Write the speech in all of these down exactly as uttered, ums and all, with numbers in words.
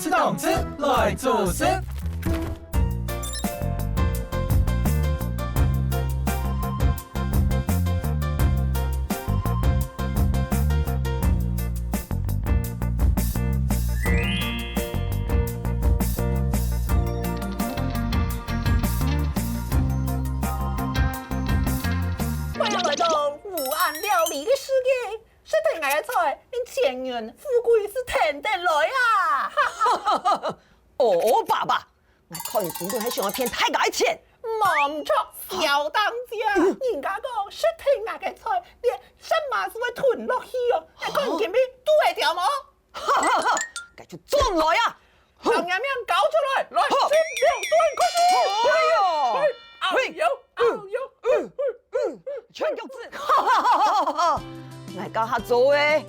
吃东吃，来做事。欢迎来到午安料理个世界。 食忒𠊎个菜，你錢銀富貴係跈等來啊！哦，爸爸，𠊎看你根本係想愛騙大家个錢。無毋著，小當家，人家講食忒𠊎个菜，連舌嫲都會吞落去哦！你看你今晡日肚會枵無？哈哈哈，該就做來啊！ 人家面搞出來，來，好。先兩段開始。哎喲，嘿，嘿，哎喲，哎喲，嗯，嗯，嗯，全局制，哈哈哈哈哈哈！𠊎教下做誒，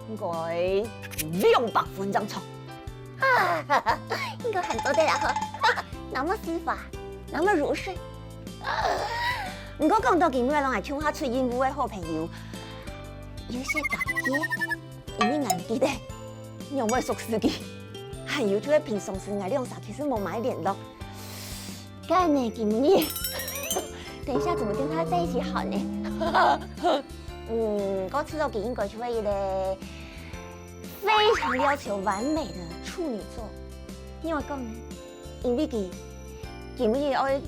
應該兩百分正著。哈哈哈，應該還做得啦吼，哈哈，那麼師傅啊，那麼如是。毋過講到今晡日摎𠊎共下出任務个好朋友，有些特別。 因為𠊎毋記得仰會熟識佢，還有就係平常時𠊎兩儕其實無麼个聯絡。該呢，今日，等一下怎麼跟他在一起好呢？嗯，𠊎知著佢應該就係一個非常要求完美的處女座。仰會講呢？ 因為佢今晡日愛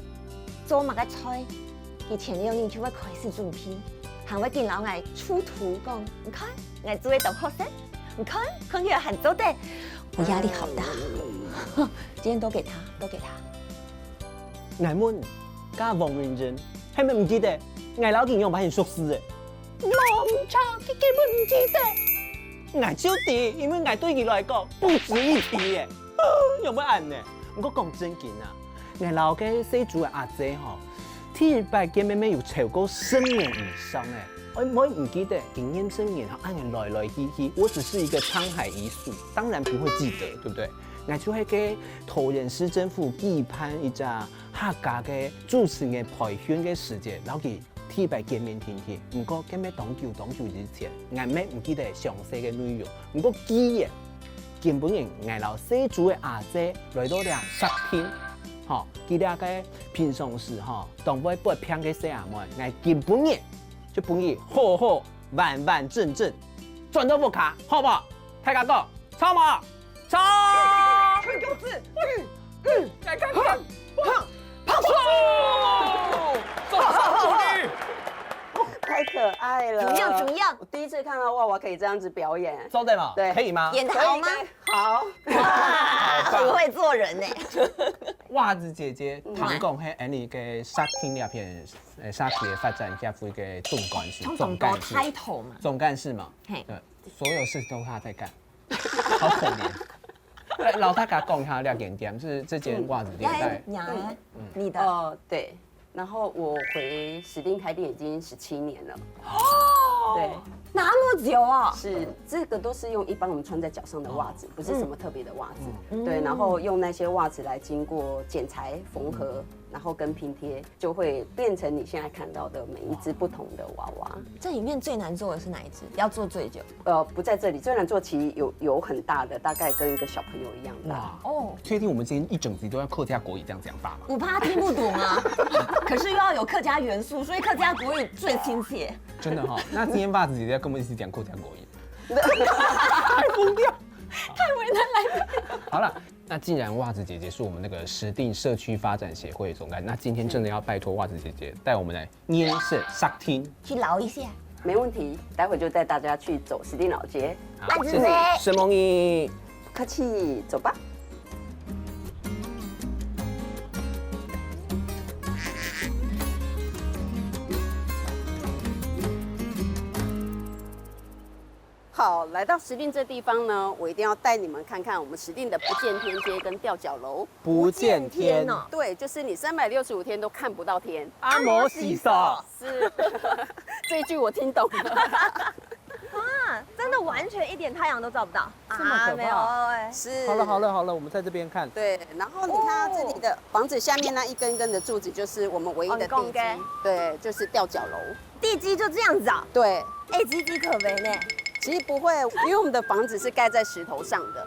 做麼个菜，佢前兩日就會開始準備，還會緊摎𠊎出圖講：「你看，𠊎做得當好食，你看，看起來還做得。」我壓力好大。今天都給他，都給他。𠊎問，該王文珍，係毋係毋記得？𠊎摎佢仰般形熟識个？無毋著，佢根本毋記得。𠊎就知，因為𠊎對佢來講不值一提个。 仰會恁呢？毋過講正經啊，𠊎摎該細豬个阿姊吼，第一擺見面乜有超過十年以上誒。𠊎毋會毋記得，經驗十年吼，恁樣來來去去，我只是一個滄海遺粟，當然不會記得，對不對？𠊎就係該桃園市政府舉辦一隻客家个主持人个培訓个時節，摎佢 第一擺見面定定，毋過該乜當久當久之前，𠊎乜毋記得詳細个內容。毋過既然今晡日𠊎摎細豬个阿姊來到這餐廳，吼，佢這個平常時吼，當會發病个細阿妹，𠊎今晡日就分佢好好完完整整轉到屋下，好無？大家講，著無？ 唱！全球制，嗯，嗯，來看看，哼，哼，拍手！掌聲鼓勵。太可愛了。怎麼樣？怎麼樣？我第一次看到娃娃可以這樣子表演。真的嗎？對。可以嗎？演得好嗎？可以，可以。好。哇，很會做人呢。襪子姐姐，嗯。聽講係𠊎俚个餐廳這片，呃，餐廳个發展協會个總幹事，通常都總幹事。Title嘛。總幹事嘛。嘿。對，所有事都他在幹。 好可憐。來，摎大家講一下這間店，是這間襪子店在，嗯，你的。哦，對。然後我回石碇開店已經十七年了。哦，對。那麼久啊？是，這個都是用一般我們穿在腳上的襪子，不是什麼特別的襪子。嗯。對，然後用那些襪子來經過剪裁、縫合，然後跟拼貼，就會變成你現在看到的每一隻不同的娃娃。這裡面最難做的是哪一隻？要做最久？ 呃，不在這裡，雖然做其實有，有很大的，大概跟一個小朋友一樣大。哇，哦。確定我們今天一整集都要客家國語這樣講法嗎？我怕他聽不懂啊。可是又要有客家元素，所以客家國語最親切。真的哈，那今天襪子姐姐要跟我們一起講客家國語。太瘋掉。太為難來賓。好了，那既然襪子姐姐是我們那個石碇社區發展協會總幹事，那今天真的要拜託襪子姐姐帶我們來 認識餐廳。去撈一下。沒問題，待會就帶大家去走石碇老街。好，謝謝，承蒙你。客氣，走吧。好，來到石碇這地方呢，我一定要帶你們看看我們石碇的不見天街跟吊腳樓。不見天。不見天哦。對，就是你三百六十五天都看不到天。啊，無事所。是，這一句我聽懂了。啊，真的完全一點太陽都照不到。這麼可怕。啊，沒有欸。是。好了，好了，好了，我們在這邊看。對，然後你看到這裡的房子下面那一根根的柱子，就是我們唯一的地基。哦，你講的。對，就是吊腳樓。地基就這樣子啊？對。欸，岌岌可危呢。其實不會，因為我們的房子是蓋在石頭上的。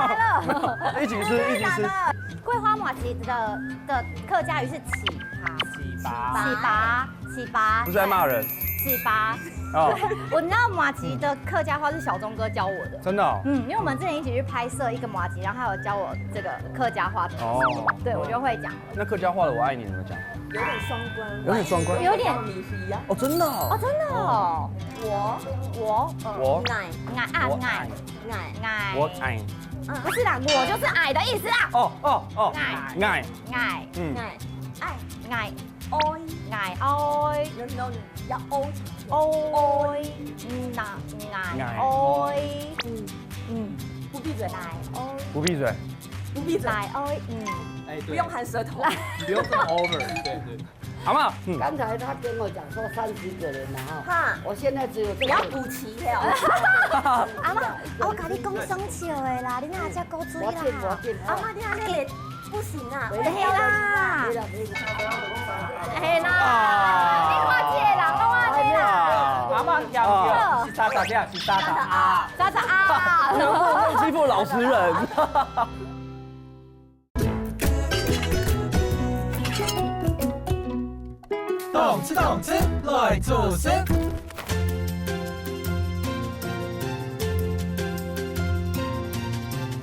快乐。一起吃，一起吃。桂花麻糬的的客家语是糍粑，糍粑，糍粑，糍粑，不是在骂人。糍粑，哦，我拿到麻吉的客家话是小钟哥教我的。真的哦。嗯，因为我们之前一起去拍摄一个麻吉，然后他有教我这个客家话的。哦。对，我就会讲。那客家话的"我爱你"怎么讲？有点双关。有点双关。有点。你是一样。哦，真的哦。哦，真的哦。我，我，我，矮，矮啊，我矮，矮，矮。我矮。嗯，不是啦，我就是矮的意思啦。哦哦哦，矮，矮，嗯，矮，矮，矮。 爱，爱，爱，爱，要爱，那爱，爱，嗯，嗯，不闭嘴，爱，不闭嘴，不闭嘴，爱，嗯，哎，对，不用含舌头，不用这么 over，对对，好不好？嗯，刚才他跟我讲说三十个人嘛哈，哈，我现在只有这个，你要补齐哦。阿妈，我跟你讲生气的啦，你哪只狗嘴啦？我进我进，阿妈，你还没 不行啊，没啦，没啦，没啦。嘿啦，你看这个人，我看这个人。阿妈强调，是啥啥啥，是啥啥啊？啥啥啊？不能欺负老实人。动次动次来做事。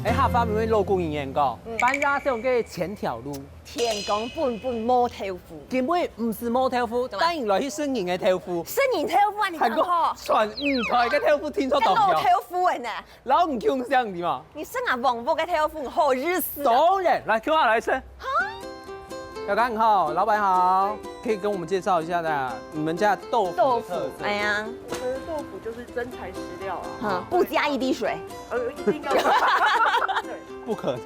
哎，客話有老古人言講，嗯，搬家是用个前条路。 天公分分磨豆腐。根本毋係磨豆腐，做麼？帶人來去食人个豆腐。食人豆腐啊，你還講好？全五台个豆腐聽說當香。該老豆腐个呢？老毋共相的嘛。你食啊黃屋个豆腐，好意思啊。當然，來，共下來食。哈？小剛好，老闆好，可以跟我們介紹一下的，你們家豆腐的特色。豆腐，哎呀。我們的豆腐就是真材實料啊。嗯，不加一滴水。呃，一定要。对。不可能。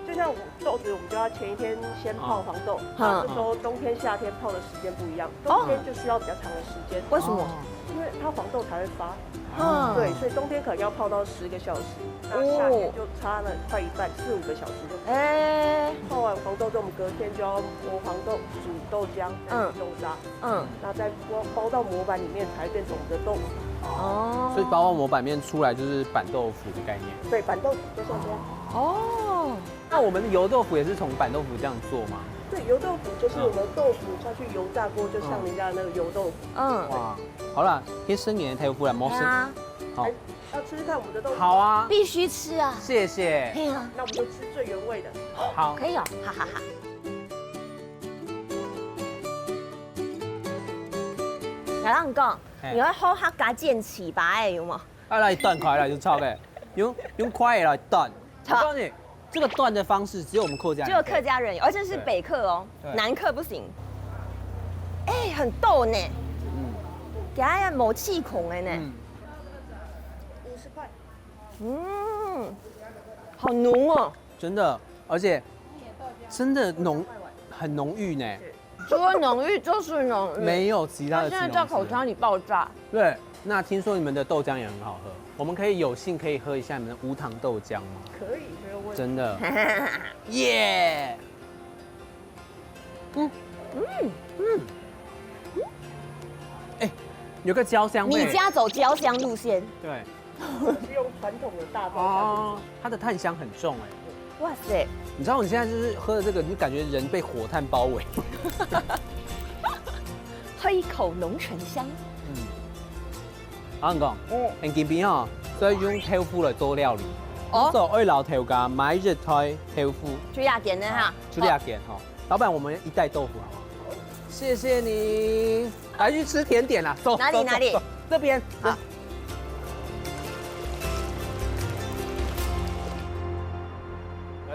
就像我 豆子我们就要前一天先泡黄豆，嗯。那这时候冬天夏天泡的时间不一样，哦。冬天就需要比较长的时间。为什么？因为它黄豆才会发。嗯。对，所以冬天可能要泡到十个小时，那夏天就差了快一半，四五个小时就。哎。泡完黄豆之后，我们隔天就要磨黄豆、煮豆浆、嗯。豆渣，嗯。那再包，包到模板里面才会变成我们的豆腐。哦。所以包到模板面出来就是板豆腐的概念。对，板豆腐就像这样。哦。 那我们的油豆腐也是从板豆腐这样做吗？对，油豆腐就是我们豆腐下去油炸锅，就像人家那个油豆腐。嗯。哇，好啦，可以吃你的豆腐了，没事。哎呀。好。哎，要吃吃看我们的豆腐。好啊。必须吃啊。谢谢。哎呀。那我们就吃最原味的。好。可以哦，哈哈哈。小浪讲，嘿。你要好好加减七八哎，有吗？啊，来断开来就炒呗，用，用筷子来断。好。我告诉你， 这个断的方式只有我们客家人可以。只有客家人有，而且是北客哦，对。对。南客不行。哎，很透呢。嗯。给它一个毛气孔的呢。嗯。五十块。嗯，好浓哦。真的，而且真的浓，很浓郁呢。除了浓郁就是浓郁。没有其他的形容词了。它现在在口腔里爆炸。对，那听说你们的豆浆也很好喝，我们可以有幸可以喝一下你们的无糖豆浆吗？可以，没有问题。真的。耶！嗯，嗯，嗯。哎，有个焦香味。你家走焦香路线。对。是用传统的大豆下去煮。哦，它的炭香很重哎。哇塞。你知道你现在就是喝了这个，你就感觉人被火炭包围。喝一口浓醇香。嗯。阿公，嗯。很今天哈，所以用豆腐来做料理。哦。你做爱老头家买一袋豆腐。就这样的哈。就这样哈。 老板，我们一袋豆腐好不好？谢谢你。来去吃甜点啦，走，哪里，走，哪里？走，这边。好。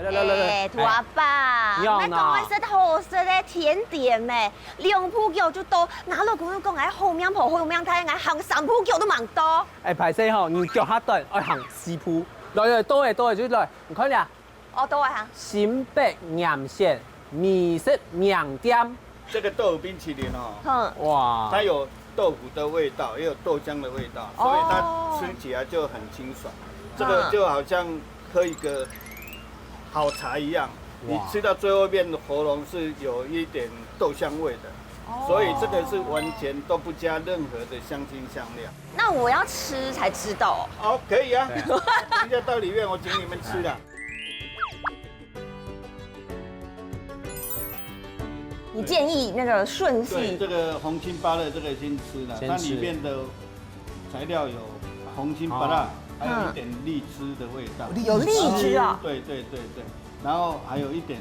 来来来来来，哎，兔阿爸，哎，你好呢。那赶快吃好吃的甜点咩？两步脚就到，哪老公又讲哎好命婆，好命太，哎行三步脚都忙到。哎，歹势吼，你脚下短，哎行四步。来来，多哎多哎，就来，你看呀。 哦，都会哈。新北鹽線美食名店。这个豆腐冰淇淋哦，哼。哇。它有豆腐的味道，也有豆浆的味道，哦。所以它吃起来就很清爽。这个就好像喝一个好茶一样，哇。你吃到最后面的喉咙是有一点豆香味的，哦。所以这个是完全都不加任何的香精香料。那我要吃才知道哦。好，可以啊。对。等一下到里面我请你们吃的。你建议那个顺序，对，这个红心芭乐这个先吃了，先吃。它里面的材料有红心芭乐，哦。还有一点荔枝的味道。有荔枝啊。对，对，对，对。然后还有一点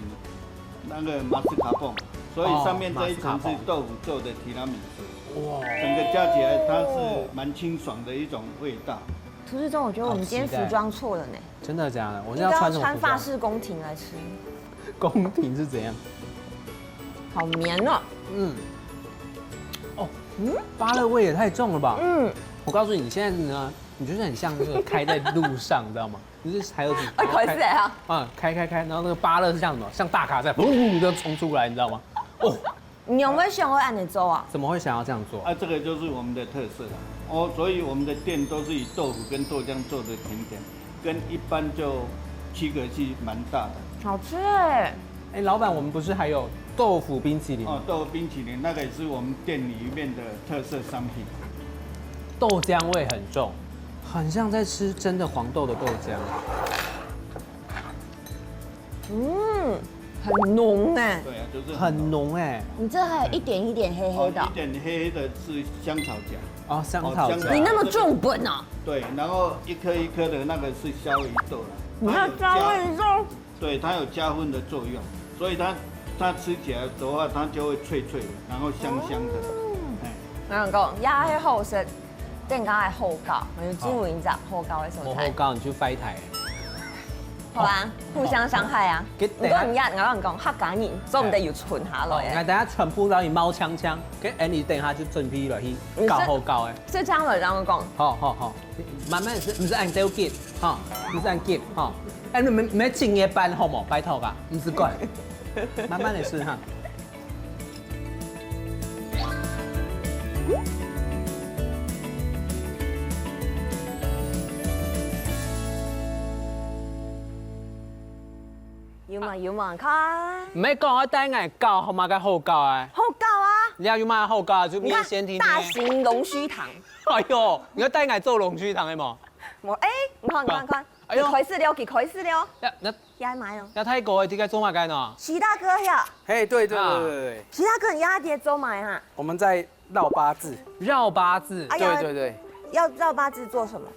那个马斯卡彭，所以上面这一层是豆腐做的提拉米苏。哦，马斯卡彭。哇。整个加起来它是蛮清爽的一种味道。涂志忠，我觉得我们今天服装错了呢。好期待。真的假的？我是要穿什么服装？应该要穿法式宫廷来吃。宫廷是怎样？好绵哦。嗯。哦，嗯？芭乐味也太重了吧？嗯。我告诉你，你现在呢，你就是很像那个开在路上，你知道吗？你是还有几，哎，开始啊。啊，开开开，然后那个芭乐是像什么？像大卡车，噗，就冲出来，你知道吗？哦。你有没有想过按你做啊？怎么会想要这样做？啊，这个就是我们的特色了。哦，所以我们的店都是以豆腐跟豆浆做的甜点，跟一般就区隔性蛮大的。好吃哎。哎，老板，我们不是还有豆腐冰淇淋吗？哦，豆腐冰淇淋那个也是我们店里面的特色商品。豆浆味很重，很像在吃真的黄豆的豆浆。嗯，很浓哎。对啊，就是很浓。很浓哎。你这还有一点一点黑黑的哦。哦，一点黑黑的是香草荚。哦，香草荚。哦，香草荚。你那么重本啊？对，然后一颗一颗的那个是虾味豆啦。你看虾味豆。它有加，对，它有加温的作用，所以它，它吃起来的话，它就会脆脆的，然后香香的。嗯。哎。我跟你讲，也很好吃。 等下个好搞，我就进入一隻好搞个所在。好搞，你就翻台。好啊，互相傷害啊。哦。毋過你也，𠊎同你講，客家人做毋得有存下來个。哦，𠊎等下全部摎你貓槍槍，該Annie等下就準備落去搞好搞个。所以這樣來同𠊎講。好，好，好，慢慢食，毋使恁著急，哈，毋使恁急，哈。哎，你們，你們敬業班好無？拜託啊，毋使趕，慢慢仔食哈。 有無？有無？看。毋係講愛帶𠊎搞，好嘛个好搞哎。好搞啊！你有嘛好搞啊？就面線定定。你看，大型龍鬚糖。哎喲，你愛帶𠊎做龍鬚糖个無？無，哎，你看，你看，你看，哎喲。佢開始了，佢開始了。呀，那，也買哦。那泰國个，這个做麼个呢？徐大哥呀。嘿，對，對，啊。對，對，對。徐大哥，你家在做麼个哈？我們在 繞八字。繞八字。哎呀，對，對，對。要繞八字做什麼？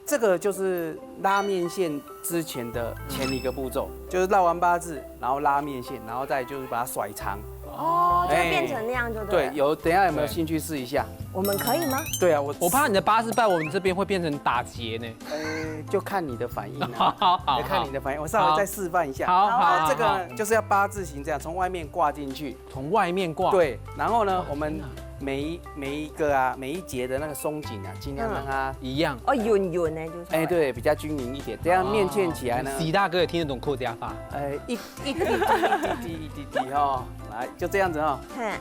這個就是拉麵線之前的前一個步驟，就是繞完八字，然後拉麵線，然後再就是把它甩長。哦，就變成那樣就對了。哎，對，有，等一下有沒有興趣試一下？我們可以嗎？對啊，我，我怕你的八字在我們這邊會變成打結呢。呃，就看你的反應啊。好，好，好，哎，看你的反應，我稍微再示範一下。好，好，好，這個呢，好。就是要八字形這樣，從外面掛進去。 從外面掛。對，然後呢，哦，我們天哪。每一，每一個啊，每一節的那個鬆緊啊，盡量讓它，嗯。一樣。哦，勻勻的，就是。哎，對，比較均勻一點，這樣麵線起來呢，哦。徐大哥也聽得懂客家話。哎，一，一滴滴，一滴滴，一滴滴哦，來，就這樣子哦。嘿。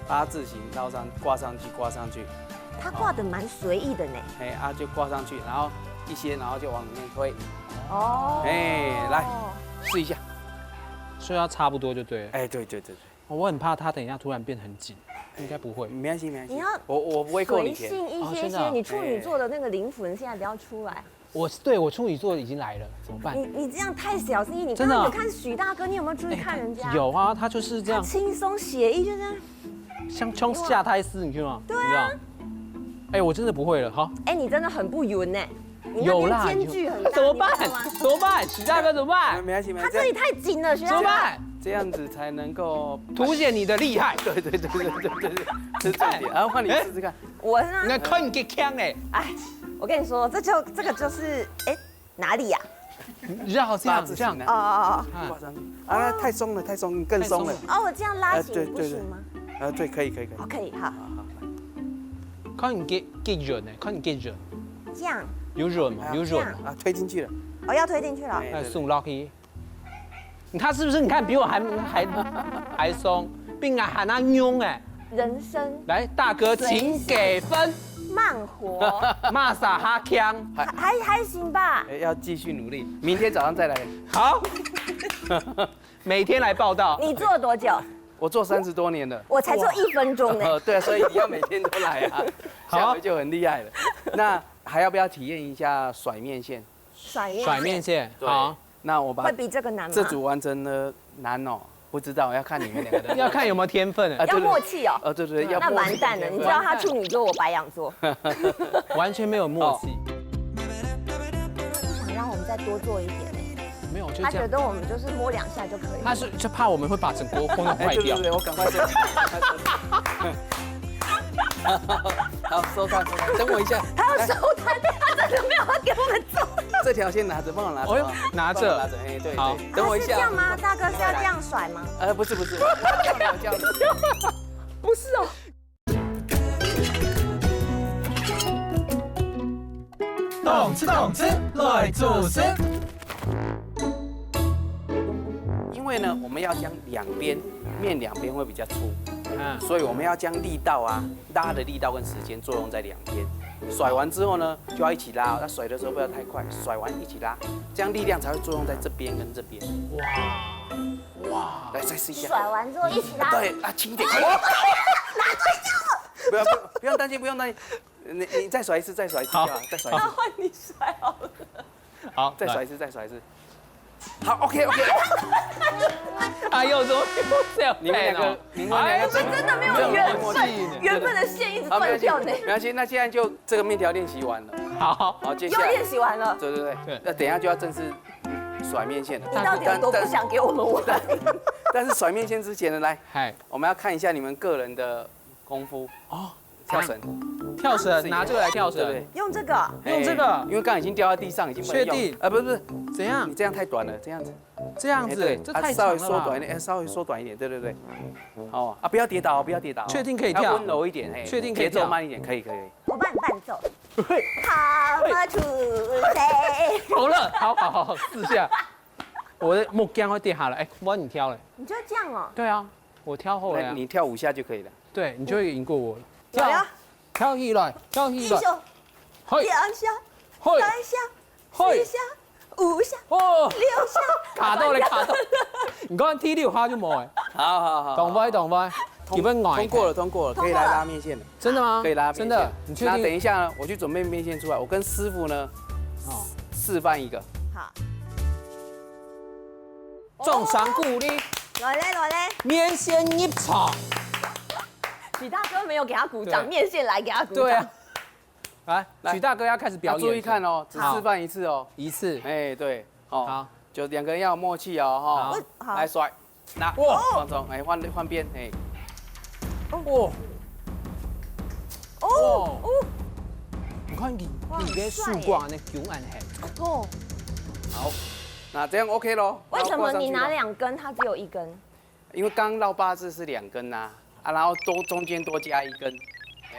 八字形繞上，掛上去，掛上去。他掛得蠻隨意的呢。哎，啊，就掛上去，然後一些，然後就往裡面推。哦。哎，來，試一下。所以要差不多就對了。哎，對，對，對，對。 哦，我很怕它等一下突然變很緊，應該不會。沒關係，沒關係。你要我，我不會扣你錢。隨性一些些，哦，真的啊。你處女座的那個靈魂現在不要出來。我，對，我處女座已經來了，怎麼辦？你，你這樣太小心翼翼。你真的啊。剛剛有看許大哥，你有沒有注意看人家？哎，他有啊，他就是這樣。他輕鬆寫意，就這樣。像，像下胎絲，你知道嗎？對啊。你知道？哎，我真的不會了，好。哎，你真的很不勻呢。 你那邊有啦，間距很大，有。怎麼辦？你知道嗎？怎麼辦？許大哥怎麼辦？沒關係，沒關係。他這裡太緊了，學長。怎麼辦？這樣子才能夠凸顯你的厲害。對，對，對，對，對，對，對，這是重點。你看。然後換你試試看。哎。我是嗎？你看，看你給嗆欸。哎，我跟你說，這就，這個就是，哎，哪裡呀？你繞這樣，八字形啊。這樣。哦，哦，哦。哎。掛上去。啊，太鬆了，太鬆，更鬆了。太鬆了。哦，我這樣拉緊，哎，對，不行嗎？對，對。啊，對，可以，可以，可以。哦，可以，好。好，好，來。看你給，給勻欸，看你給勻。 這樣。有勻嗎？有勻。這樣。啊，推進去了。哦，要推進去了。哎，對，對。哎，送落去。你看是不是？你看比我還，還，還鬆，比我還那勇欸。人生。來，大哥，請給分。慢活。罵啥哈腔？還，還，還行吧。哎，要繼續努力，明天早上再來。好。每天來報到。你做多久？我做三十多年了。我才做一分鐘呢。哇。呃，對啊，所以你要每天都來啊，好。下回就很厲害了。那還要不要體驗一下甩麵線？甩麵線。甩麵線，對。好。那我把，會比這個難嗎？這組完成了，難哦。不知道，要看你们两个的要看有没有天分啊，哎，要默契哦。呃，对对对，要那完蛋了，默契你知道他处女座，我白羊座，完全没有默契。想让我们再多做一点哎。没有，就他觉这样。得我们就是摸两下就可以了。他是就怕我们会把整锅锅弄坏掉哎对对对，。我赶快收，赶快收。好，收看，收看，等我一下。他要收摊，他真的没有要给我们做。这条先拿着，帮我拿着哎呦啊，拿着帮我拿着，哎，对，好对等我一下。是这样吗？大哥是要这样甩吗？呃，不是不是，这样子这样子。不是哦。动次动次来做事。因为呢，我们要将两边面两边会比较粗，嗯，所以我们要将力道啊拉的力道跟时间作用在两边。甩完之后呢，就要一起拉哦。那甩的时候不要太快，甩完一起拉，这样力量才会作用在这边跟这边。哇哇，来，再试一下。甩完之后一起拉。对啊，轻一点。拿对掉了。不要不要不用担心，不用担心。你你再甩一次，再甩一次，好就好，再甩一次。换你甩好了。好，再甩一次，再甩一次。好，OK OK。哎呦，怎么又这样？你们两个，你们两个我们真的没有缘分，默契呢缘分的线一直断掉呢。没关系，那现在就这个面条练习完了。好，好，接下来又练习完了，对对对对，那等一下就要正式甩面线了。你到底有多不想给我们玩？但是甩面线之前呢，来，嗨，我们要看一下你们个人的功夫。哦，跳绳，跳绳，拿这个来跳绳对不对，？用这个，用这个哎因为刚刚已经掉在地上，已经不能用确定啊，不是不是，怎样你？这样太短了，这样子，这样子，哎对这太长了吧？啊稍微缩短一点，哎，稍微缩短一点，对对对，哦啊，不要跌倒，不要跌倒，确定可以跳要温柔一点，哎，确定可以跳节奏慢一点，可以可以。我帮你伴奏。Come to say，好了，好好好好，试下。我的木匠会跌下来，哎，不然你挑嘞？你就这样哦。对啊，我挑后来啊，那你跳五下就可以了。对你就会赢过我了。来啊，跳起来，跳起来，一手，嘿，两下，嘿，三下，嘿四下，五下，哦，六下，卡到了，卡到了。你刚刚踢六下就没哎，好好好，懂不？懂不？通你们矮通过了，通过了，可以来拉面线了，真的吗？可以拉面线。真的，你确定？那等一下呢，我去准备面线出来，我跟师傅呢哦，示范一个。好，掌声鼓励。来嘞来嘞，面线入场。许大哥没有给他鼓掌，对面线来给他鼓掌。对啊，来，来许大哥要开始表演，要注意看哦，只好示范一次哦。一次。哎，对，哦，好，就两个人要有默契哦，哈好。好来甩，拿，哇放松，哎，换换边，哎，哇，哦哦，你看你哇你个树很帅耶冠那熊暗黑，哦，好，那这样 OK 咯。为什么你拿然后挂上去咯？两根，他只有一根？因为刚刚绕八字是两根呐，啊，然后多中间多加一根。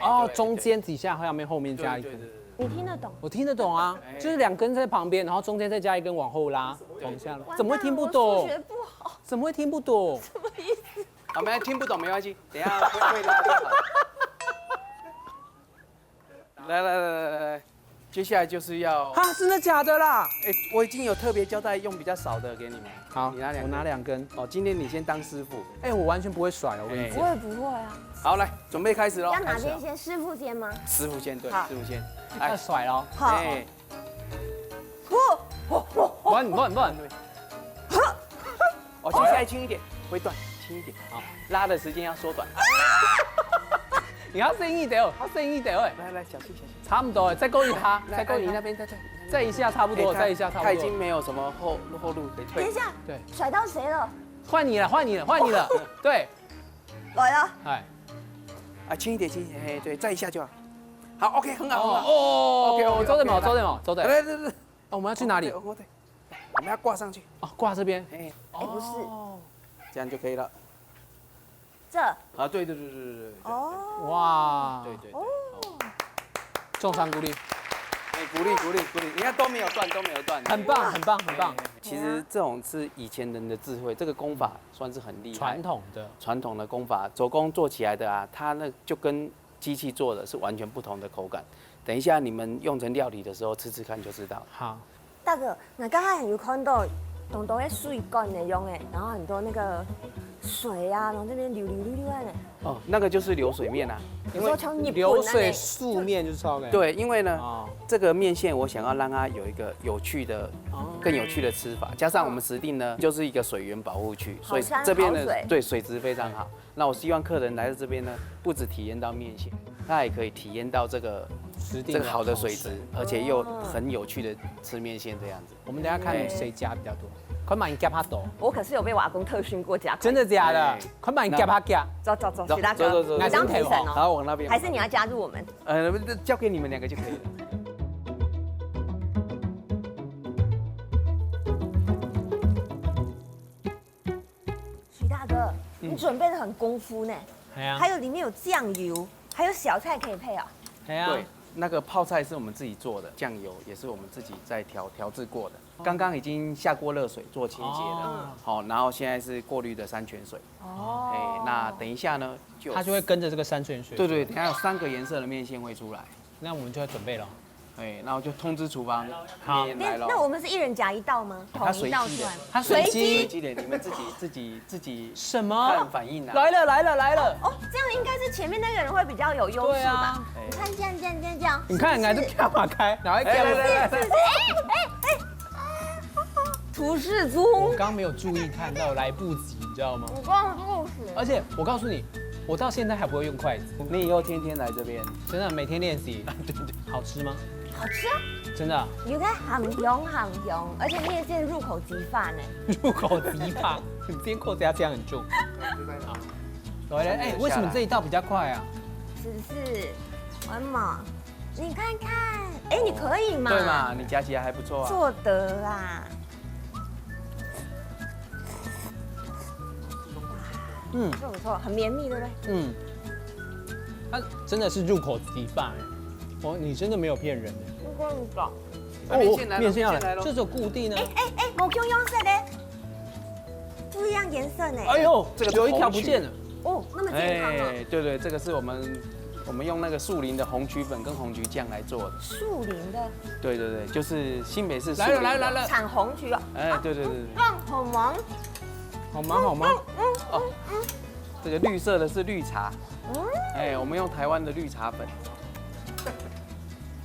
哎哦，对中间几下，后面后面加一根。对对对对你听得懂？我听得懂啊，哎就是两根在旁边，然后中间再加一根往后拉，往下拉，怎么会听不完蛋了，我数懂学？不好，怎么会听不懂？什么意思？好，没听不懂没关系，等一下会会拉就好。来来来来来来，接下来就是要，啊，真的假的啦？哎，我已经有特别交代用比较少的给你们。好，你拿两根我拿两根。哦，今天你先当师傅。哎，我完全不会甩，我跟你哎讲。我也不会啊。好，来，准备开始喽。要哪边先？师傅先吗？师傅先，对，好师傅先。要甩咯。好，哎，嚯嚯嚯嚯！慢慢慢，哦，接下来轻一点，会断，轻一点。好，拉的时间要缩短。你要深一点哦，要深一点哦。来来，小心小心。差不多了，再过一趴，来再过一趴，你那边再再。再一下差不多，哎他再一下差不多。他已经没有什么后后路可以退。等一下，对，甩到谁了？换你了，换你了，换你了。对，来啊！哎，啊，轻一点，轻一点，哎，对，再一下就好。好，OK，很好，很好。哦 OK，OK，OK，做得嘛，做得嘛，做得。来来来来，哦，我们要去哪里？我对，我们要挂上去，哦，挂这边。哎，哦，不是这样就可以了。这啊，对对对对对对。哦，对对对。重伤鼓励，哎，鼓励鼓励鼓励，你看都没有断，都没有断。很棒，很棒，很棒。其实这种是以前人的智慧，这个功法算是很厉害。传统的，传统的功法，手工做起来的啊，它那就跟机器做的是完全不同的口感。等一下你们用成料理的时候吃吃看就知道了。好，大哥，那刚才有看到很多个水管的用的，然后很多那个水啊，然后这边流流流流的。哦，那个就是流水面啊，因为我说像日本那个流水素面就超美。对，因为呢，哦。这个面线我想要让它有一个有趣的、哦。更有趣的吃法，加上我们石碇呢，就是一个水源保护区，所以这边的，好山好水。对，水质非常好。那我希望客人来到这边呢，不只体验到面线，他也可以体验到这个石碇的这个好的水质，好吃。而且又很有趣的吃面线这样子。我们等一下看谁家比较多，看嘛，你家怕多。我可是有被我阿公特训过家。真的假的？哎。看嘛，你家怕家。走走走，走，徐大哥，走走走，你当评审哦。好，往那边。还是你要加入我们？呃，交给你们两个就可以了。徐大哥，嗯。你准备的很功夫呢。哎呀。还有里面有酱油，还有小菜可以配哦。哎呀。对，那个泡菜是我们自己做的，酱油也是我们自己在调，调制过的。哦。刚刚已经下过热水做清洁了，哦。好，然后现在是过滤的山泉水。哦。哎，那等一下呢，就有它就会跟着这个山泉水。对对，等一下有三个颜色的面线会出来。那我们就要准备了。哎，那我就通知厨房，好。面来了。那，那我们是一人夹一道吗？它随机的，统一倒出来吗？它随机。随机的，你们自己，自己，自己什么？看反应啊。来了，来了，来了。哦，这样应该是前面那个人会比较有优势吧？对啊。你看这样，这样，这样，这样，你看，是不是？你看，就干嘛开，然后一开，来，来，来，来。是不是？哎，哎，哎，厨师中。我刚没有注意看到，来不及，你知道吗？我刚刚不行。而且我告诉你，我到现在还不会用筷子。你以后天天来这边。真的，每天练习。对，对。好吃吗？好吃啊。真的啊？有个鹹香鹹香，而且面線入口即化呢。入口即化，你今天扣加这样很重。好，来，来，哎，为什么这一道比较快啊？是不是？为什么？你看看，哎，你可以嘛？对嘛，你夹起来还不错啊。做得啦。嗯。这不错，很绵密，对不对？嗯。它真的是入口即化哎。哦，你真的没有骗人哎。我跟你讲。哦，面线要来，面线要来了。这种固定的。哎，哎，哎，某 Q 用色的，不一样颜色呢。哎呦，这个是有一条不见了。红曲。哦，那么健康啊。哎，对对，这个是我们，我们用那个树林的红曲粉跟红曲酱来做的。树林的？对对对，就是新北市树林的。来了，来了，来了。产红曲哦。哎，对对对对。棒，好忙。好忙，好忙。嗯，嗯，哦，嗯，嗯。这个绿色的是绿茶。嗯。哎，我们用台湾的绿茶粉。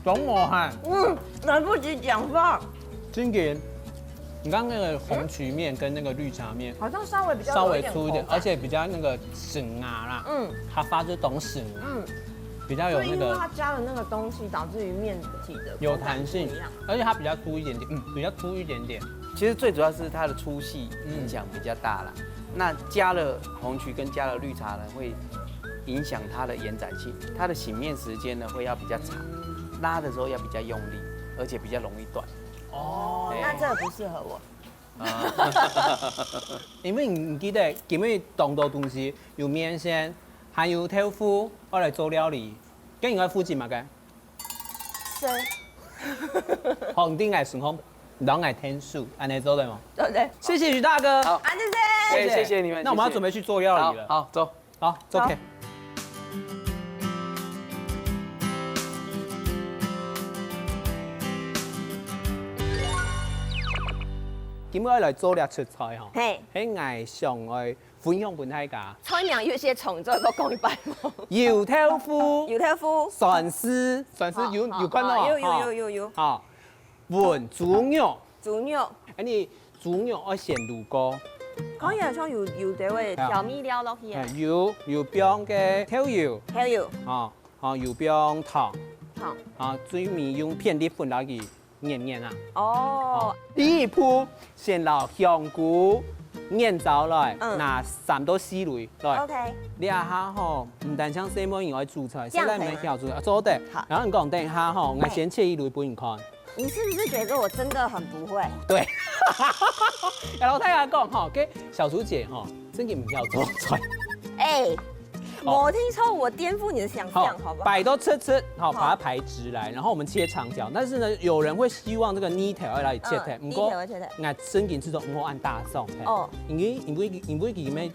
懂我哈。嗯，来不及讲话。真的，你刚刚那个红曲面跟那个绿茶面好像稍微比较稍微粗一点，有一点口感。而且比较那个紧啊啦。嗯。它发出懂紧啊。嗯。比较有那个，是因为它加了那个东西，导致于面体的口感有弹性，不一样。而且它比较粗一点点，嗯，比较粗一点点。其实最主要是它的粗细影响比较大啦。嗯。那加了红曲跟加了绿茶呢，会影响它的延展性，它的醒面时间呢会要比较长，拉的时候要比较用力，而且比较容易断。哦，哎。那这个不适合我。啊。因为你，你记得今日当多东西，有面线，还有豆腐，我来做料理，跟你个附近嘛个。是。好，你定来顺风，然后来添水，安尼做得吗？对不对？谢谢徐大哥。好。啊，谢谢。哎，谢谢你们，那我们要谢谢。准备去做料理了。好，好，走。好，走。OK。今日来做这出菜吼，嘿。嘿，𠊎想爱分享分大家。菜名有些长，你再给我讲一遍吗？油豆腐。油豆腐。鳝丝，鳝丝有，啊，有看到吗？啊，有，有，哈。有，有，有。好，炆猪肉。猪肉。哎，你猪肉要先卤过。可以啊，像有，有的会调味料落去啊。哎，有，有放个豆油。豆油。啊，啊，有放糖。糖。啊，最尾用片栗粉落去。 研研啊。哦。好，第一步，先拿香菇研燥來，嗯。拿三到四蕊來。OK。這下吼，毋單淨細妹人愛煮菜，這樣可以嗎？細妹人曉煮菜，啊，做得。好。然後你講等一下吼，我先切一蕊分你看。你是不是觉得我真的很不会？對。然後大家講吼，跟小竹姐吼，真的毋曉做菜。哎， 哦。我听说我颠覆你的想象，好，好不好？擺到直直，好，好。把它排直來，然後我們切長條。但是呢，有人會希望這個泥頭要來切開，嗯，毋過泥頭要切開。𠊎真經試著毋好恁大張，嘿。哦。因為，因為，因為佢乜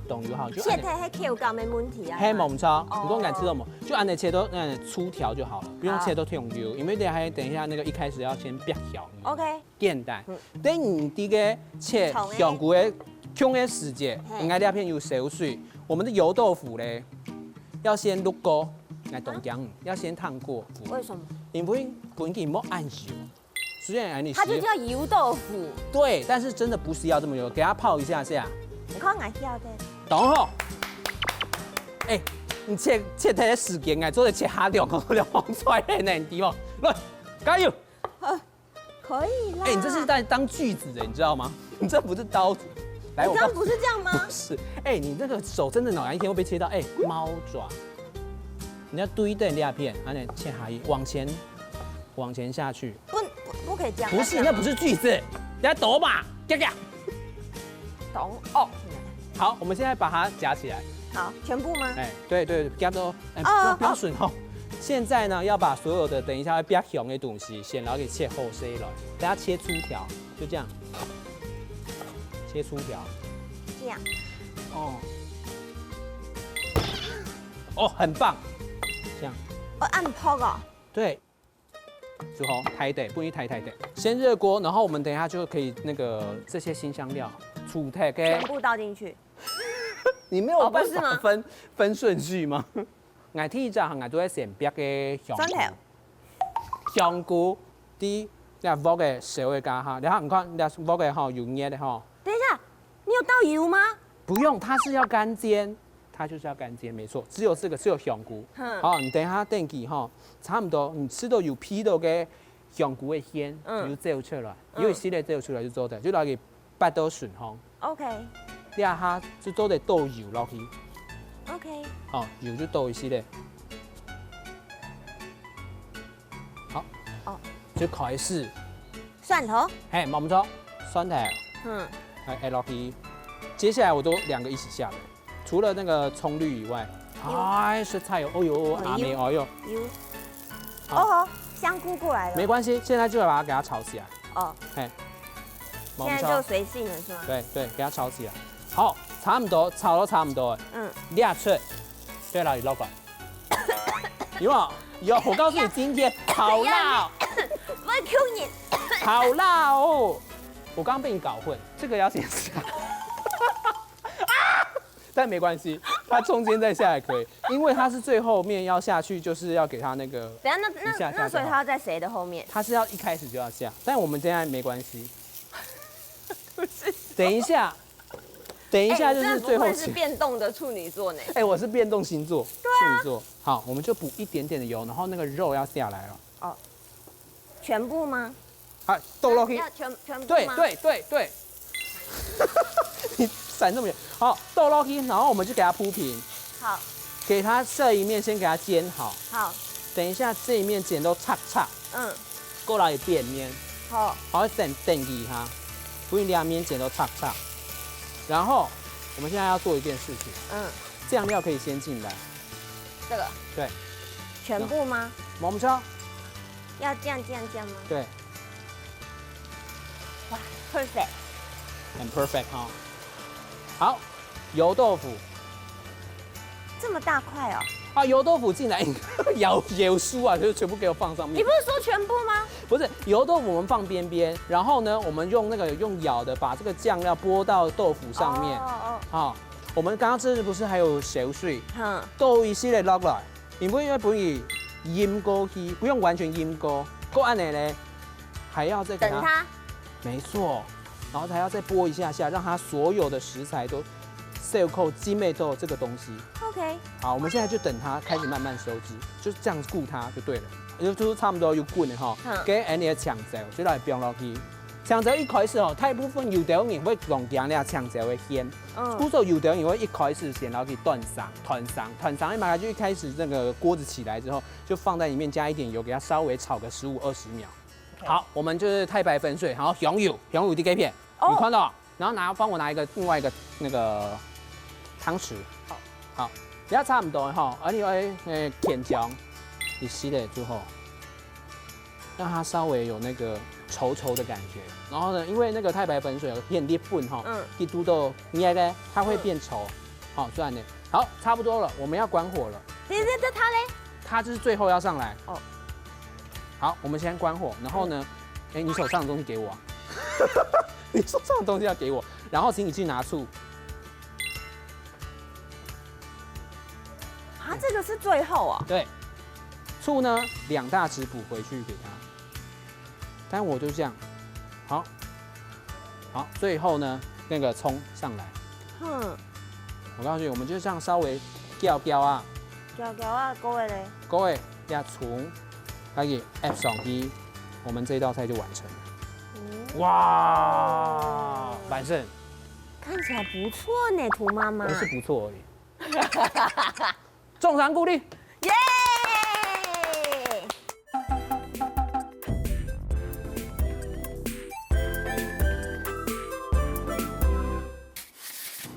當有效，就恁樣。切忒係口感个問題啊。係，無錯。哦。你講𠊎試著無？就恁樣切到，嗯，粗條就好了，不用切到忒幼，好。因為等下，等一下那個一開始要先煏香。OK。簡單。嗯。等你這個切香菇个，蔥个時節，嘿。應該這片有燒水。我們的油豆腐咧，要先滷過，來，當講，好。要先燙過。為什麼？因為本身無恁油。 雖然你它就叫油豆腐。對，但是真的不是要這麼油，給它泡一下下。你看俺要的。等好。哎，你切，切忒个時間，哎，做得切下兩个，兩个出來呢，你知無？來，加油！呃，可以啦。哎，你這是在當鋸子的，你知道嗎？你這不是刀子。來，我告訴你，你剛剛不是這樣嗎？不是。哎，你那個手真的哪一天會被切到？哎，貓爪。你要對等兩片，按呢切下去，往前 往前下去。不，不，不可以這樣，不是，要這樣嗎？那不是鋸子，你要抖吧，嘎嘎。懂哦。好，我們現在把它夾起來。好，全部嗎？哎，對，對，夾到，哎，哦，不要，不要損哦。現在呢，要把所有的等一下會煏香的東西，先拿給切好些了，等下切粗條，就這樣，切粗條。這樣。哦。哦，很棒，這樣。哦，恁薄哦。對， 就好，大垤，不然太大垤。先熱鍋，然後我們等一下就可以那個這些辛香料，煮開个。全部倒進去。你沒有辦法分，哦，不是嗎？分順序嗎？𠊎第一隻，𠊎都會先煏个香菇。蒜頭。香菇，第一，這鑊个燒个加下，然後你看，這鑊个吼，有熱个吼。等一下，你有倒油嗎？不用，它是要乾煎。 它就是要乾煎，沒錯，只有這個，只有香菇。嗯。好，你等一下等佢吼，差不多，你試著有鼻著个香菇个香，嗯。你就走出來，嗯。有一息仔走出來就做得，就來去bắt到順風。OK。這下就做得倒油落去。OK。好，油就倒一息仔。好。哦。就開始。蒜頭。嘿，無毋著，蒜頭。嗯。哎，哎，落去。接下來我都兩個一起下的。 除了那個蔥綠以外，有。哎，實在有，哦喲，哦，阿妹，有。哎喲。有。好。哦，香菇過來了。沒關係，現在就把它給它炒起來。哦。嘿。現在就隨性了，是嗎？對，對，給它炒起來。好，差不多，炒到差不多了。嗯。這齣，對了，你老闆。有沒有？有，我告訴你，今天好辣哦。我Q你。好辣哦！我剛剛被你搞混，這個要先下。 但沒關係，它中間再下也可以，因為它是最後面要下去，就是要給它那個等一下，那，那，一下下就好。那所以它要在誰的後面？它是要一開始就要下，但我們現在沒關係。不是。等一下，等一下就是最後期。哎，你真的不愧是變動的處女座呢。哎，我是變動星座，對啊。處女座。好，我們就補一點點的油，然後那個肉要下來了。哦，全部嗎？ 啊，倒落去。要，要全，全部嗎？對，對，對，對。你閃這麼遠。好，倒落去，然後我們就給它鋪平。好。給它這一面先給它煎好。好。等一下這一面煎到脆脆。嗯。過來變面。好。好，等，等一下。不然兩面煎到脆脆。然後，我們現在要做一件事情。嗯。醬料可以先進來。這個。對。全部嗎？無毋著。要這樣，這樣，這樣嗎？對。 哇，perfect。很perfect哈。好，油豆腐。這麼大塊哦。啊，油豆腐進來，舀，舀酥啊，就是全部給我放上面。你不是說全部嗎？不是，油豆腐我們放邊邊，然後呢，我們用那個，用舀的把這個醬料潑到豆腐上面。哦，哦。好，我們剛剛這是不是還有燒水？嗯。倒一息仔落來。 因為要分佢洇過去，不用完全洇過，過恁樣呢，還要再給它，等它。沒錯，然後還要再撥一下下，讓它所有的食材都吸收進去到這個東西。OK。好，我們現在就等它開始慢慢收汁，就這樣顧它就對了。也就是差不多有滾了哈，嗯。該恁樣个青椒就來放落去。 青椒一開始吼，大部分有兜人會當驚這青椒个芡，嗯。故所有兜人會一開始先拿去斷生，斷生，斷生嘛，就一開始那個鍋子起來之後，就放在裡面加一點油，給它稍微炒個十五二十秒。OK。好，我們就是太白粉水，然後香油，香油滴給片，哦。你看到？然後拿，幫我拿一個另外一個那個湯匙。好。好，這樣差不多吼，而且呃，甜椒，你洗了之後。 讓它稍微有那個稠稠的感覺。然後呢，因為那個太白粉水有點裂縫哈，嗯。一堵到捏咧，它會變稠。好，算了。好，差不多了，我们要关火了。这这这他嘞？它就是最后要上来。哦，好，我们先关火，然后呢，哎，你手上的东西给我啊，你手上的东西要给我，然后请你去拿醋。啊，这个是最后啊。对，醋呢两大匙补回去给他，但我就这样，好，好，最后呢那个葱上来，哼，我告诉你，我们就这样稍微攪攪啊，攪攪啊，各位嘞。各位要从那个 app 上去，我们这一道菜就完成了。嗯，哇，完胜，看起来不错呢，涂妈妈。不是不错而已。众人鼓励，耶！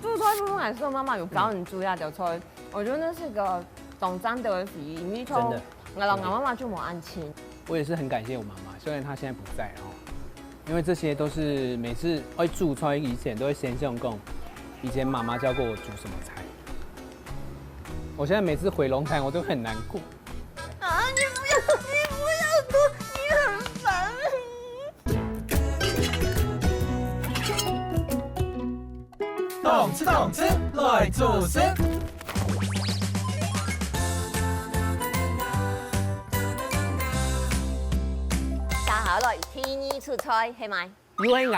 做菜不是还是妈妈有教你煮呀，就菜，我觉得那是个当赞的回忆，因为从真的我老我妈妈就没安亲。我也是很感谢我妈妈，虽然她现在不在了哦，因为这些都是每次会煮菜以前都会先想讲，以前妈妈教过我煮什么菜。我现在每次回龙潭，我都很难过。啊，你不要，你不要哭，你很烦。动次动次来做事。接下來第二出菜係麼？又係𠊎。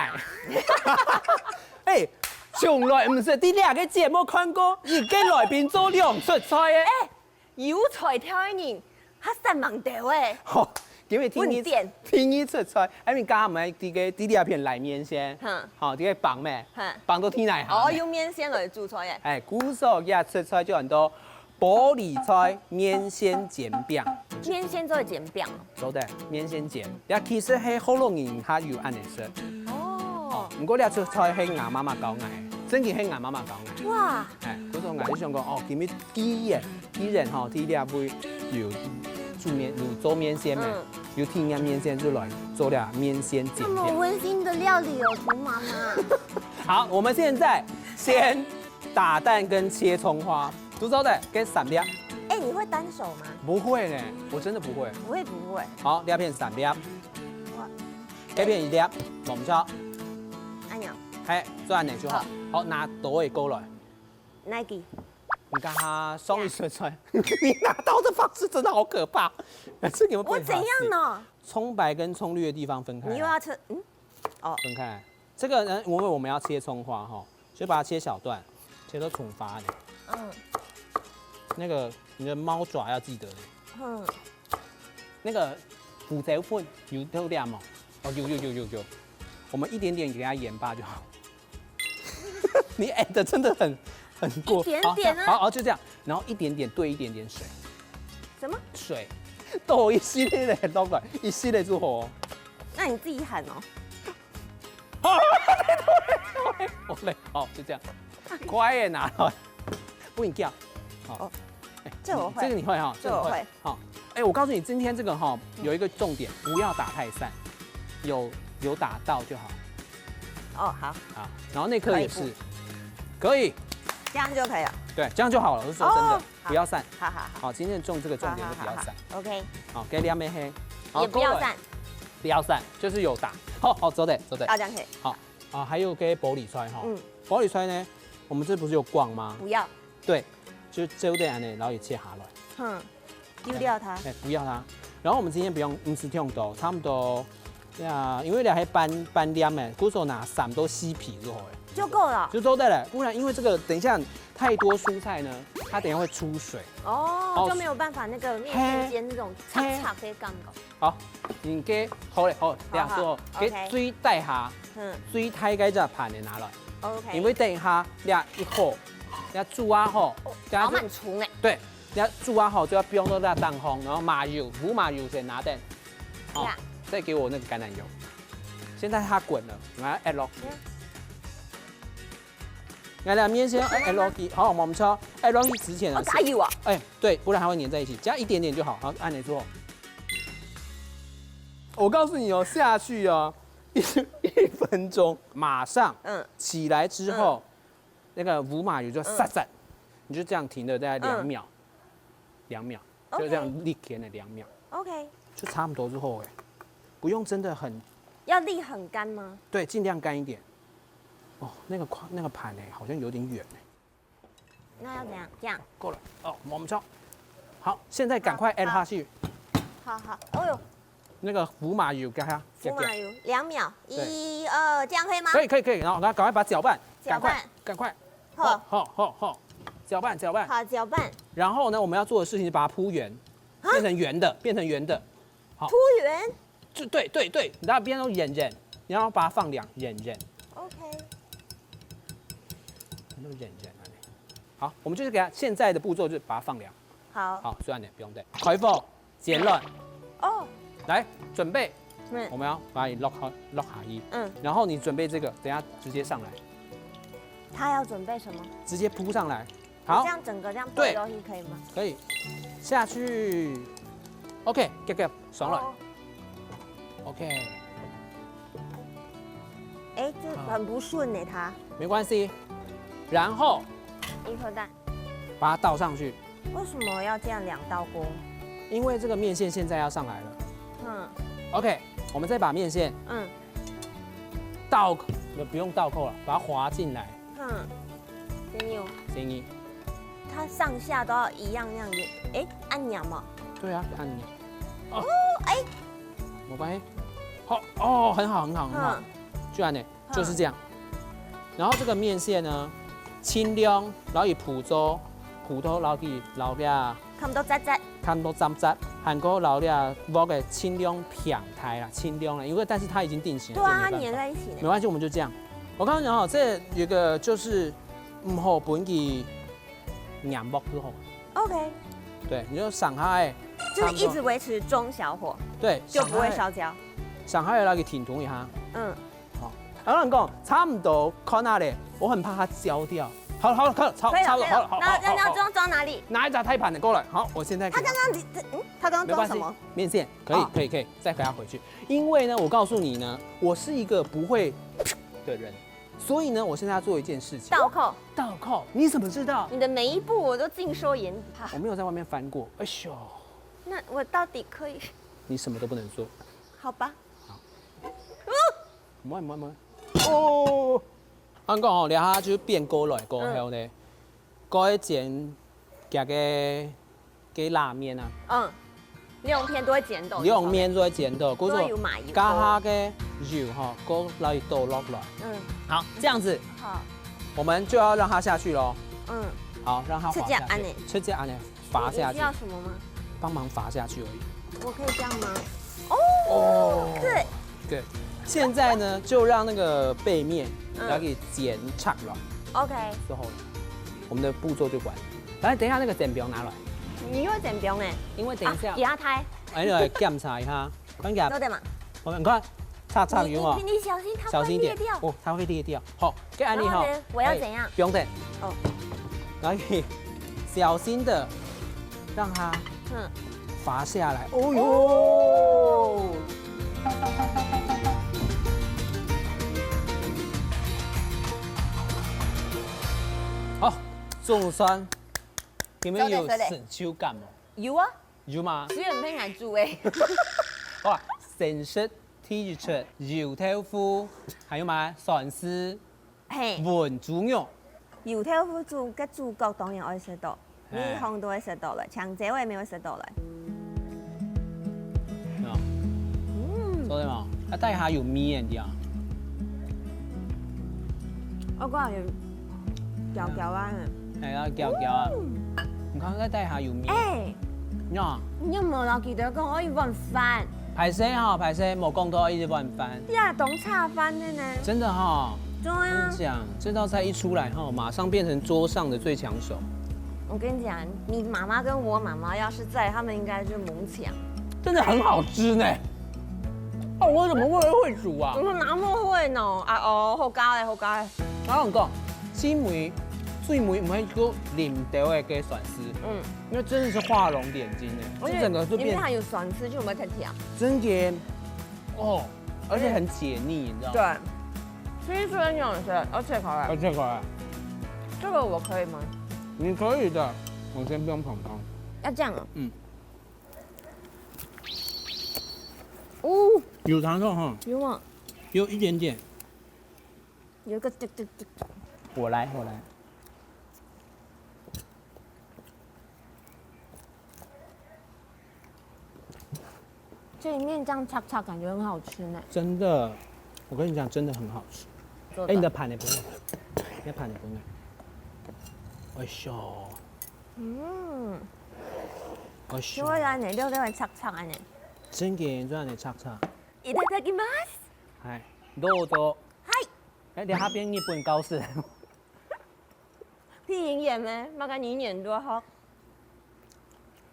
哎，從來毋識在這個節目看過一個來賓做兩出菜个。有才調个人，較煞猛兜欸。吼，因為第二穩定第二出菜，哎，你剛剛我們這個第二片來麵線，哼好，這個放咩哼？放到天來下哦，咩。用麵線來煮菜欸。哎，故所這出菜就很多玻璃菜麵線煎餅。麵線做煎餅哦。做得，麵線煎，也其實係學老人較有恁樣食。哦，毋過這出菜係吾媽媽教𠊎，真个係吾媽媽教𠊎。哇，哎，故所𠊎就想講，哦，今日既然既然吼，第一位有煮麵有做麵線咩，嗯有體驗麵線就來做這麵線煎這麼餅。溫馨的料理哦，涂媽媽。好，我們現在先打蛋跟切蔥花，煮熟的跟三粒。哎，你會單手嗎？不會呢，我真的不會。不會不會。好，這片三粒，哇這片一粒，我們說，哎呀，嘿，做恁樣就好。好，拿刀仔過來。 Nike，你看他雙一出菜，你拿刀的方式真的好可怕。这个有没有我怎樣呢？葱白跟葱绿的地方分开来？你又要吃，嗯，分开来。这个呢，因为我们要切葱花哈，所以把它切小段，切到葱花的。嗯那个你的猫爪要记得的，嗯，那个胡椒粉有豆料吗？哦，有有有有有，我们一点点给它盐巴就好。你 add 的真的很很过，一点点啊好，好，好，就这样，然后一点点兑一点点水，什麼？水，倒一系列的倒过来，一系列就好哦。那你自己喊哦。好嘞，好，就这样，快点拿来，不能掉。好，哦哎这我会这个你会哈，这我会。好，哎，我告诉你，今天这个哈有一个重点，不要打太散，有有打到就好。哦，好，好，然后那颗也是可以，可以，这样就可以了。对，这样就好了。我是说真的，哦好不要散。好好好。好，今天中这个重点是不要散。好好好好，OK，好，给两杯黑，好也不要，够了散，不要散，就是有打。好好，走的走的。要这样可以。好啊，还有个玻璃菜哈，嗯玻璃菜呢，我们这不是有逛吗？不要，对，就这个按呢，然后也切下来。哼，丢掉它。哎，不要它。然后我们今天不用，不是用刀，差不多，对啊，因为两个半半两哎，故所拿三到四皮就好了，就够了。就都带来，不然因为这个等一下太多蔬菜呢，它等一下会出水。哦好，就没有办法那个面线煎那种脆脆的感觉。好，你给好了，好，这样做，好给最底下，嗯最底个这盘的拿来，，OK。因为等一下这一好，这煮啊好，这样好子蛮粗呢。对，你要煮啊好就要不用到那蛋黄，然后麻油，无麻油先拿等，哦呀，再给我那个橄榄油。现在它滚了，我要 add 落去。来来，面先 add 落去，好，我们说 add 落去之前呢哦，，加油啊！哎，对，不然它会粘在一起，加一点点就好，好，按你做。我告诉你哦，下去哦，一一分钟，马上嗯，起来之后，那个无麻油就撒撒，你就这样停了大概两秒，两秒，就这样 OK。立起来两秒，OK，就差不多就好了，不用真的很，要立很干吗？对，尽量干一点。哦，那个块那个盘哎，好像有点远哎。那要怎样？这样？够了哦，我们敲。好，现在赶快 add 下去。好好，哦哟，那个福马油给它，福马油两秒，对，一二，这样可以吗？可以可以可以，然后赶快把它搅拌，搅拌，赶快赶快，好好好好，搅拌搅拌，好搅拌。然后呢，我们要做的事情是把它铺圆，变成圆的，变成圆的，好，铺圆，就对对对，你要变成圆圆，你要把它放凉，圆圆，OK，弄圆圆啊。好，我们就是给它现在的步骤就是把它放凉。好，好，算了，不用对，开火。 煎卵。哦，来准备，嗯，我们要把你落下落下去，嗯，然后你准备这个，等下直接上来，他要准备什么？直接铺上来。好，这样整个这样对，倒下去可以吗？可以，下去。OK，给给爽了。哦，OK，哎，这很不顺呢，它。没关系，然后一颗蛋，把它倒上去。 为什么要这样两道锅？因为这个面线现在要上来了。嗯，OK，我们再把面线，嗯，倒，不用倒扣了，把它滑进来。嗯，给你哦。给你，它上下都要一样那样圆，哎，按钮嘛。对啊，按钮。哦，哎，没关系。好哦，很好很好很好，嗯，居然呢，就是这样。然后这个面线呢，尽量然后以普州普通然后去然后给它，看不到渣渣，看不到渣渣，还过然后给它鑊个尽量平台啦，尽量啦，因为但是它已经定型了，对啊，它黏在一起呢。没关系，我们就这样。我刚刚讲哦，这有一个就是，嗯，好，本给黏鑊之后，OK，对，你就上下哎，就是一直维持中小火，对，就不会烧焦。上下哎，然后给停动一下，嗯。 好，然后你讲差不多看下咧，我很怕它焦掉。好了好了，可以，差可以了，差不多，可以了。好了，好，那那那好好好，装装哪里？拿一只大盘的过来。好，我现在给它，他刚刚你这嗯，他刚刚没关系装什么？面线可以哦，可以可以，再给它回去。因为呢，我告诉你呢，我是一个不会的人，所以呢，我现在要做一件事情。倒扣，倒扣，你怎么知道？你的每一步我都尽收眼底。我没有在外面翻过。哎呦，那我到底可以？你什么都不能做。好吧。好。 唔會唔會唔會。哦，恁講吼，這下就變過來過後呢，嗯，過去煎佢个个拉麵啊。嗯，你用片都會煎到，你用面都會煎到，故所所以有麻油加下个油吼，過來倒落來。嗯，好，這樣子，好，我們就要讓它下去咯。嗯，好，讓它滑下去，直接按呢，直接按呢。 滑下去，你需要什么吗？帮忙滑下去而已。我可以这样吗？哦，哦，对，对，现在呢，就让那个背面，嗯，然后给煎脆了，OK，之后，我们的步骤就完。来，等一下那个煎饼拿来，你又煎饼哎，因为等一下，啊，给他抬，哎，来檢查一下，看一下，有点嘛。我们看，差差有吗？你你你小心，它小心一点会裂掉。哦，它会裂掉。好，给安妮哈，然后呢，我要怎样？哎，不用等。哦，然后你小心的让它嗯，滑下来。哦哟！好，总算，你们有成就感吗？有啊，有吗？虽然没人煮诶。哇，先食第一出油豆腐，还有吗？蒜丝， 嘿，炆猪肉。油豆腐煮个主角当然愛食到，嘿，每項都會食到了，像這位沒有食到了。嗯，做得嘛？啊，底下有麵的啊。我感覺有焦焦啊。哎呀，焦焦啊。你看，在底下有麵。哎，呀，你有沒有記得講我一碗飯？ 歹勢哈，歹勢，無講到一碗飯。呀，當差飯的呢。真的哈，對啊，真的講，這道菜一出來哈，馬上變成桌上的最搶手。我跟你講，你媽媽跟我媽媽要是在，他們應該就猛搶。真的很好吃呢。哦，我怎麼會會煮啊？我們哪麼會呢？啊哦，好加嘞，好加嘞。然後我講，最尾最尾毋係一個淋豆的个蒜絲，嗯，那真的是畫龍點睛呢，而且這整個就變，裡面還有蒜絲，就有沒有很甜？ 真甜哦，而且很解膩，你知道嗎？對，其實雖然有人吃，而且可愛，而且可愛，這個我可以嗎？你可以的，我先不用捧汤。要这样哦。嗯，哦，有尝到哈，有吗？有一点点。有一个滴滴滴。我来，我来。这一面这样擦擦，感觉很好吃呢。真的，我跟你讲，真的很好吃。做得哎，你的盘也不用，你的盘也不用。哎呦，嗯，哎呦，因为咱的料料会擦擦的呢。真个做得擦擦。いただきます。哎，どうぞ。嗨，哎，你那边日本高士。屁眼眼咩？马个你眼多好。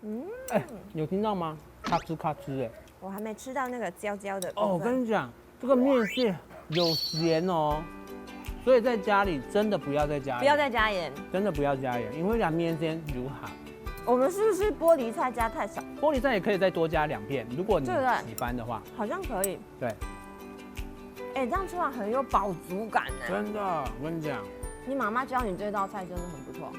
嗯，哎，有听到吗？咔吱咔吱哎。我还没吃到那个焦焦的部哦，我分。跟你讲，这个面线有咸哦，所以在家里真的不要再加盐，不要再加盐。真的不要加盐，因为它面线有鹹。我们是不是玻璃菜加太少？玻璃菜也可以再多加两片，如果你对对喜欢的话。好像可以。对，哎，这样吃完很有饱足感呢。真的，我跟你讲，你妈妈教你这道菜真的很不错。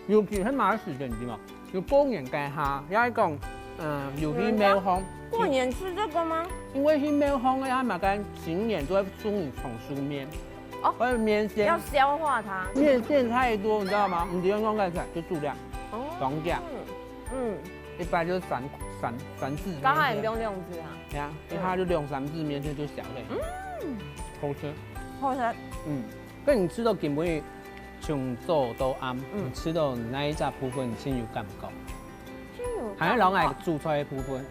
尤其係買時間點啊，有過年該下，也係講，嗯，有去廟方，过年吃这个吗？因為去廟方个，他們跟新年都會送你長壽麵，哦還有麵線，要消化它。麵線太多，你知道吗？你不用弄蓋出來，就數量，哦總價，嗯，一般就是三三三四，刚好也不用这样子啊。哎呀，一下就兩三隻麵線就小了，嗯，好吃。好吃。嗯，跟你吃到今晡日從早到暗，嗯你吃到哪一隻部分你先有感覺？就有還係老愛煮菜个部分。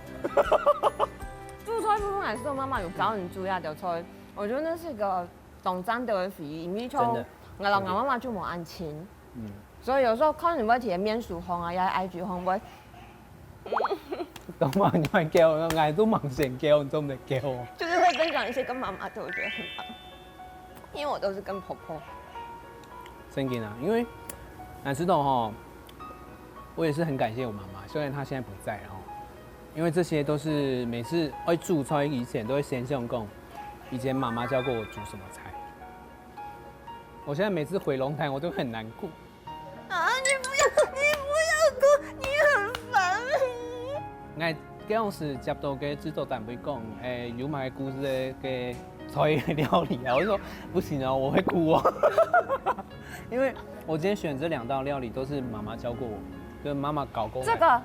煮菜部分还是我妈妈有教你煮一下就菜，我觉得那是一个当赞的回忆，因为从真的我老我妈妈就无安亲，嗯，所以有时候看你会贴面书红啊，也 I G 红，我等下你還叫，我都忙先叫，你都沒叫。就是会分享一些跟妈妈的，我觉得很棒，因为我都是跟婆婆。真的啊，因為難食到吼，我也是很感謝我媽媽，雖然她現在不在哦，因為這些都是每次會煮菜以前都會先想講，以前媽媽教過我煮什麼菜。我現在每次回龍潭，我都很難過。啊！你不要，你不要哭，你很烦。 𠊎該當時接到个製作單位講，誒，有麼个故事个菜料理啊，我就說不行哦，我會哭哦。因為我今天選這兩道料理都是媽媽教過我，就是媽媽搞過，这个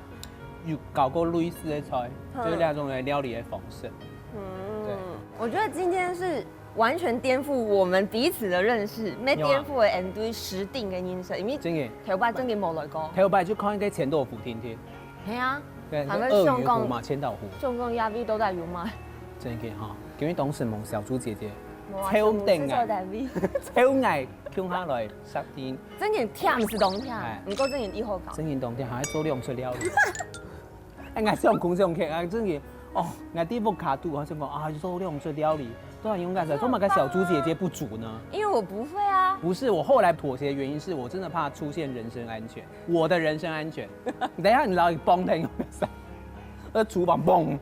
有搞過類似的菜，嗯就是那種的料理的方式。嗯，我觉得今天是完全颠覆我们彼此的认识，没颠覆的 and 对食定跟饮食，因为真的，头擺真的冇来过。頭擺就看一个千島湖天天，系啊，對，還有鱷魚湖相公嘛，千島湖。相公也味都在有卖。真个哈，因為當時問小豬姐姐，無啊超等啊，全部製作單位超愛共下來食定，真的甜是當甜哎，不过真的以後搞。真个當甜，還做兩出料理。哎，𠊎想講想看，哎，真个，哦，𠊎第一步卡住，我想講啊，做兩出料理，都很勇敢的，做麼个小豬姐姐不煮呢？因为我不会啊。不是，我後來妥協的原因是我真的怕出現人身安全，我的人身安全。等一下你老板崩了，用个啥？呃，廚房崩。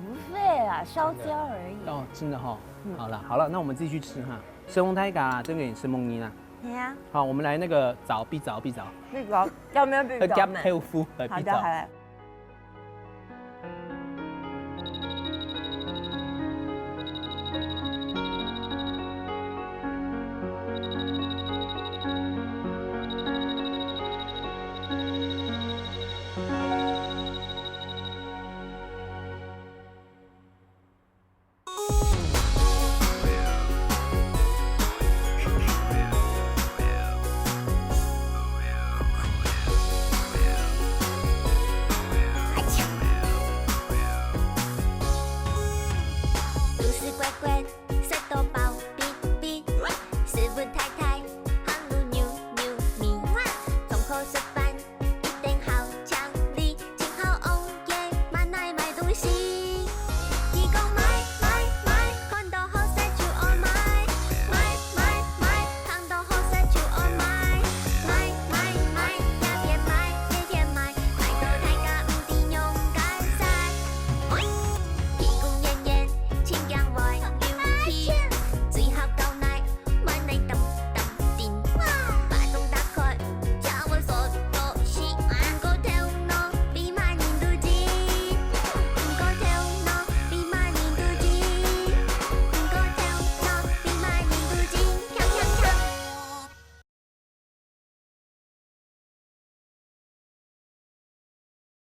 不会啊，烧焦而已。哦，真的哈。好了好了，那我們繼續吃哈。承蒙大家啦，真个承蒙你啦。系啊，好，我們來那個找必找必找，必找，要不要必要加找呢？配夫來必找好的，好。的。 故事乖乖，